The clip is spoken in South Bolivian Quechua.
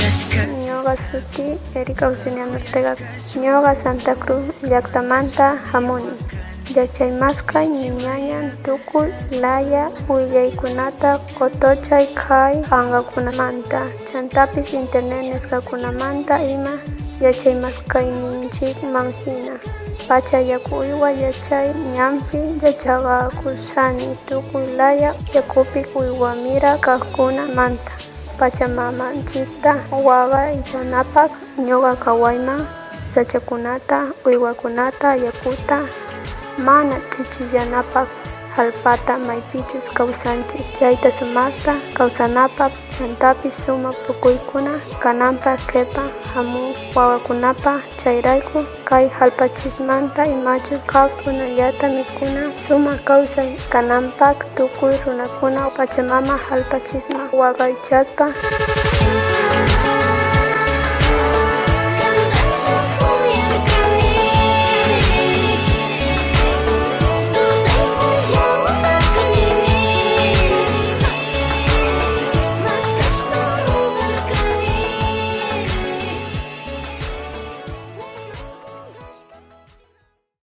Ñuqa sutiy Erika Eugenia Ortega. Ñuqa Santa Cruz llaqtamanta hamuni. Yachaymaskay ñañan tukuy laya willaykunata q'utuchay kay p'anqakunamanta, chantapis internet nisqakunamanta ima yachaymaskayninchikmanjina. Pacha yaku uywa yachay ñanpi yachaqakushani tukuy laya yakupi uywamira kaqkunamanta. Pachamamanchikta waqaychanapaq ñuqa qhawayman sachakunata, uywakunata, yakuta mana ch'ichillanapaq, jallp'ata maypichus kawsanchik chayta sumaqta kawsanapaq, chantapis sumaq puquykuna kananpaq qhipa jamuq wawakunapaq. Chayrayku kay jallp'achismanta imachus kaqkunallata mikhuna sumaq kawsay kananpaq tukuy runakuna Pachamama jallp'achisman waqaychaspa.